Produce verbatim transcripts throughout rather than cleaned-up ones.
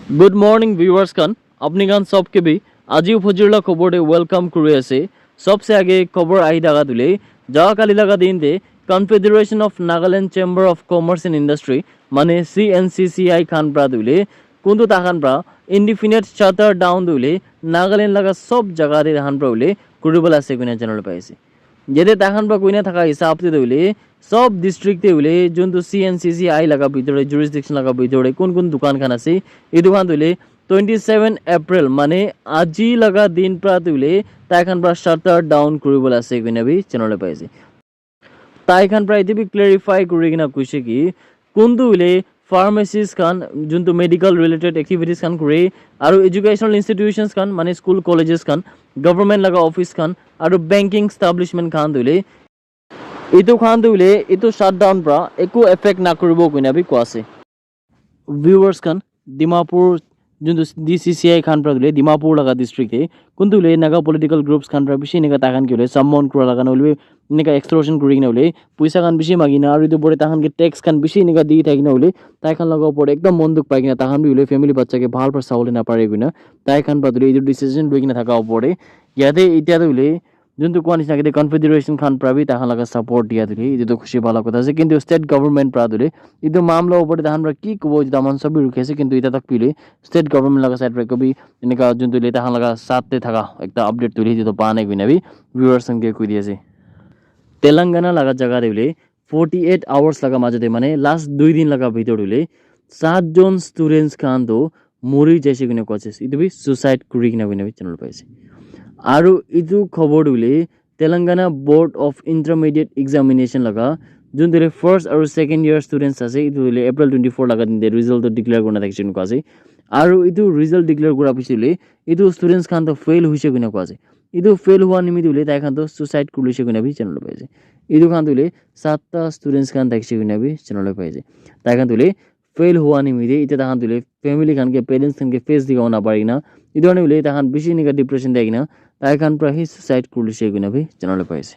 Good morning viewers khan, apni khan sob ke bhi aji uphojir la khobor te welcome kuri ase. Sobse age khobor ahi thaka tu hoile, jaga kali laga din te Confederation of Nagaland Chamber of Commerce and Industry mane C N C C I khan pra tu hoile, kuntu tahan pra indefinite shutdown tu hoile Nagaland laga sob jaga te tahan pra hoile kuribola ase koina janabole pai ase. Yate tahan pra koina thaka hisab te tu hoile sob district te hoile juntu C N C C I laga bhitor te, jurisdiction laga bhitor te kun kun dukan khan ase, etu khan tu hoile twenty seven April mane aji laga din pra tu hoile tai khan pra shutdown kuribola ase koina bi janabole pai ase. Tai khan pra etu bi clarify kuri kena koise ki kuntu hoile pharmacies khan, juntu medical related activities khan kure, aru educational institutions khan mane school, colleges khan, government laga office khan, aru banking establishment khan tu hoile etu khan tu hoile etu shutdown pra eku effect na kuribo koina bi koa ase. Viewers khan, Dimapur juntu D C C I khan pra tu hoile Dimapur laga district te kuntu hoile Naga political groups khan pra bishi enika tai khan ki hoile summon kura laga na hoile bi enika extortion kuri kena hoile poisa khan bishi magi na aru etu opor te tai khan ke tax khan bishi enika di thaki na hoile tai khan laga opor te ekdum mon dukh pai kena tai khan bi hoile family bacha ke bhal pra sabole na pare koina tai khan pra tu hoile etu decision loi kena thaka opor te yate itya tu hoile juntu koa nishina ke Confederation khan pra bi tai khan laga support dia tu hoile etu tu khushi bhal laga kotha ase, kintu state government pra tu hoile etu mamla opor te tai khan pra ki kobo etu tai khan sob bi rukhi ase, kintu itya tak bi hoile state government laga side pra eku bi enika juntu hoile tai khan laga saath te thaka ekta update tu hoile etu tu pa nai koina bi viewers khan ke koi di ase. Telangana laga jaga te hoile forty eight hours laga majo te mane last dui din laga bhitor te hoile sat jon students khan tu mori jaise koina koa ase, etu bi suicide kuri kena koina bi janabole pai ase. Aru etu khobor tu hoile Telangana Board of Intermediate Examination laga juntu hoile first aru second year students ase, etu hoile April twenty four laga din te result tu declare kurina thakise koina koa ase. Aru etu result declare kura piche hoile etu students khan tu fail hoise koina koa ase. Etu fail hua nimite hoile tai khan tu suicide kuri lise koina bi janabole pai ase. Etu khan tu hoile satta students khan thakise koina bi janabole pai ase. Tai khan tu hoile fail hua nimite itya tai khan tu hoile family khan ke, parents khan ke face dikha na pari kena etu karne hoile tai khan bishi enika depression te ahi kena tai khan pra hi suicide kuri lise koina bi janabole pai ase.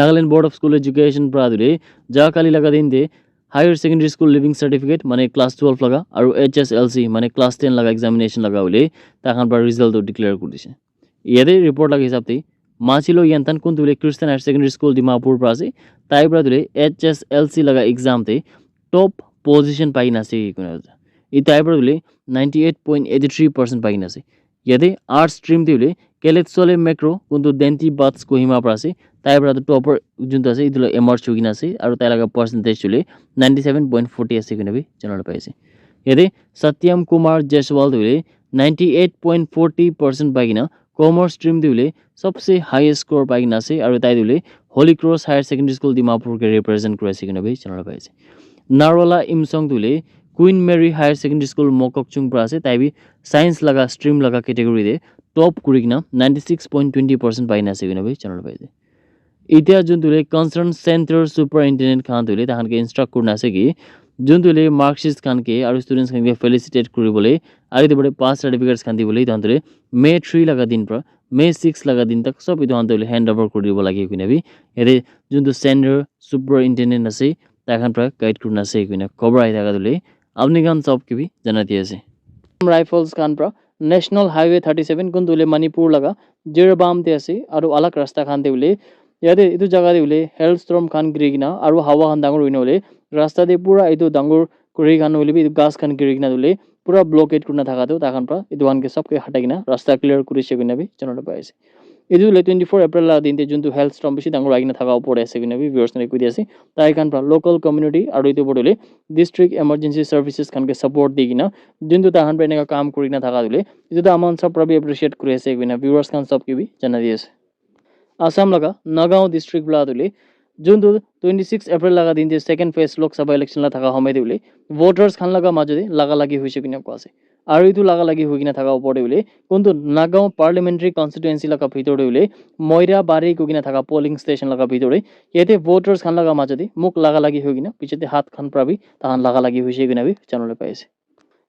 Nagaland Board of School Education pra tu hoile jaga kali laga din te higher secondary school leaving certificate mane class twelve laga aru H S L C mane class ten laga examination laga hoile tai khan pra result tu declare kuri dise. Yate report laga hisab te Machilo Yanthan kuntu hoile Christian Higher Secondary School Dimapur pra ase, tai pra tu hoile H S L C laga exam te top position pai kena ase koina ase. I tai pra tu hoile ninety eight point eighty three percent pai kena ase. Yate arts stream te hoile Keletsole Mekro kuntu Denti Bats Kohima pra ase, tai pra tu topper juntu ase etu la emerge hoi kena ase aru tai laga percentage hoile ninety seven point forty ase koina bi janabole pai ase. Yate Satyam Kumar Jaiswal tu hoile ninety eight point forty percent pai kena commerce stream te hoile sobse highest score pai kena ase aru tai tu hoile Holy Cross Higher Secondary School Dimapur ke represent kuri ase koina bi janabole pai ase. Narwala Imsong tu hoile Queen Mary Higher Secondary School Mokokchung pra ase, tai bi science laga stream laga category te top kuri kena ninety six point twenty percent pai kena ase koina bi janabole pai ase. Itya juntu hoile concerned center superintendent khan tu hoile tai khan ke instruct kurina ase ki juntu hoile marksheet khan ke aru students khan ke felicitate kuribole aru etu opor te pass certificates khan dibole tai khan tu hoile May three laga din pra May six laga din tak sob etu khan tu hoile hand over kuri dibo lage koina bi yate juntu center superintendent ase tai khan pra guide kurina ase koina khobor ahi thaka tu hoile apni khan sob ke bi janai di ase. Rifles khan pra National Highway thirty seven kuntu hoile Manipur laga Jiribam te ase aru alag rasta khan te hoile yate etu jaga te hoile hailstorm khan giri kena aru hawa khan dangor hoina hoile rasta te pura etu dangor khuri khan hoile bi etu ghas khan giri kena hoile pura blockade kurina thaka tu tai khan pra etu khan ke sob ke hatai kena rasta clear kurise koina bi janabole pai ase. Etu hoile twenty four April la din te juntu hailstorm bishi dangor ahi kena thaka opor te ase koina bi viewers khan ke koi di ase. Tai khan pra local community aru etu opor te hoile district emergency services khan ke support di kena juntu tai khan pra enika kam kuri kena thaka tu hoile etu tu aman sob pra bi appreciate kuri ase koina viewers khan sob ke bi janai di ase. Assam laga Nagaon district pra tu hoile juntu twenty six April laga din te second phase Lok Sabha election la thaka homoi te hoile voters khan laga majo te laga lagi hoise koina koa ase. Aru etu laga lagi hoi kena thaka opor te hoile kuntu Nagaon parliamentary constituency laga bhitor te hoile Moira Bari koi kena thaka polling station laga bhitor te yate voters khan laga majo te muk laga lagi hoi kena piche te hath khan pra bi tai khan laga lagi hoise koina bi janabole pai ase.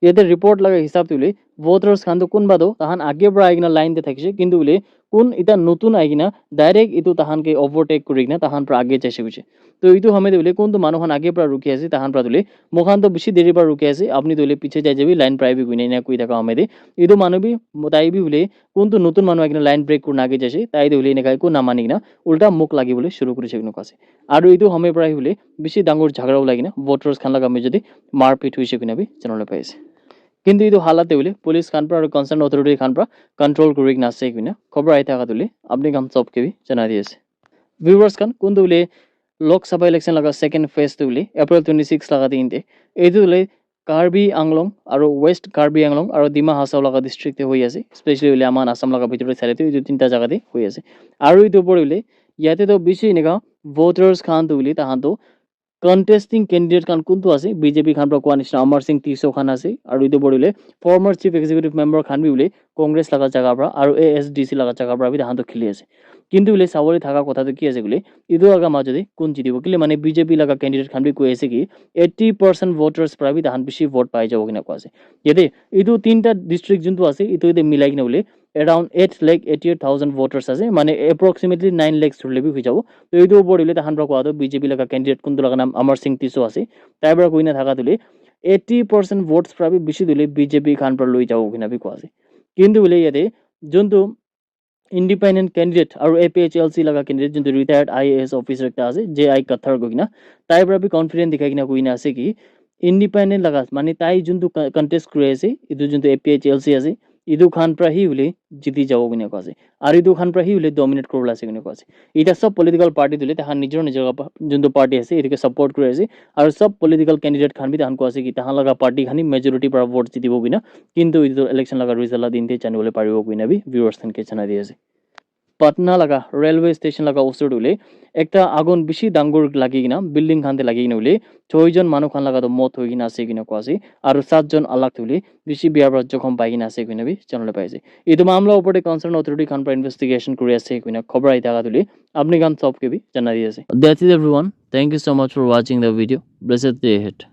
Yate report laga hisab te hoile voters khan tu kunba tu tahan age para ahi kena line te thakise, kintu hoile kun eta notun ahi kena direct etu tahan ke overtake kuri kena tahan para age jaise koise. To etu hamai te hoile kuntu manu khan age para rukhi ase, tahan para tu hoile moi khan tu bishi deri para rukhi ase, apni tu hoile piche jai jabi, line para ahibi koina ena koi thaka hamai te etu manu bi tai bi hoile kuntu notun manu ahi kena line break kurina age jaise, tai tu hoile eneka eku namani kena ulta muk lagi bole shuru kurise koina koise. Aru etu hamai para hoile bishi dangor jhagara ulai kena voters khan laga majo te marpit hoise koina bi janabole pai ase. Kintu etu halat te hoile police khan para aru concerned authority khan para control kuri kena ase koina khobor ahi thaka tu hoile apni khan sob ke bi janai di ase. Viewers khan, kuntu hoile Lok Sabha election laga second phase tu hoile April twenty six laga din te, etu hoile Karbi Anglong aru West Karbi Anglong aru Dima Hasao laga district te hoi ase, especially hoile aman Assam laga bhitor te sale tu etu tinta jaga te hoi ase. Aru etu opor te hoile yate tu bishi eneka voters khan tu hoile tahan tu contesting candidate khan kuntu ase, B J P khan para koa nishina Amar Singh Tisso khan ase, aru etu opor te hoile former chief executive member khan bi hoile Congress laga jaga para aru A S D C laga jaga para bi tahan tu kheli ase. Kintu hoile sabole thaka kotha tu ki ase koile, etu laga majo te kun jitibo? Kile mane B J P laga candidate khan bi koi ase ki eighty percent voters para bi tahan bishi vote pai jabo kina koi ase. Yate etu tinta district juntu ase, etu yate milai kena hoile around eight lakh eighty eight thousand voters ase, mane approximately nine lakhs hoile bi hoi jabo. To etu opor te hoile tahan para koa tu B J P laga candidate kuntu laga naam Amar Singh Tisso ase, tai para koina thaka tu hoile eighty percent votes para bi bishi tu hoile B J P khan para loi jabo kina bi koa ase. Kintu hoile yate juntu independent candidate aru A P H L C laga candidate juntu retired I A S officer ekta ase, J I Kathar koi kena, tai para bi confident dikhai kena koi kena ase ki independent laga mane tai juntu co- contest kuri ase, etu juntu A P H L C ase, etu khan para hi hoile jiti jabo koi kena koi ase, aru etu khan para hi hoile dominate kuribole ase koi kena koi ase. Eta sob political party tu hoile tahan nijor nijor laga pa- juntu party ase etu ke support kuri ase, aru sob political candidate khan bi tahan koi ase ki tahan laga party khan hi majority para vote jitibo koi kena. Kintu etu election laga result la din te janibole paribo koi kena bi viewers khan ke janai di ase. Patna laga railway station laga osor te hoile ekta agun bishi dangor lagi kena building khan te lagi kena hoile choi jon manu khan laga tu mot hoi kena ase koi kena koi ase, aru sat jon alag tu hoile bishi bia para jokhom pai kena ase koi kena bi janibole pai ase. Etu mamla opor te concerned authority khan para investigation kuri ase koi kena khobor ahi thaka tu hoile apni khan sob ke bi janai di ase. That's it everyone. Thank you so much for watching the video. Blessed day ahead.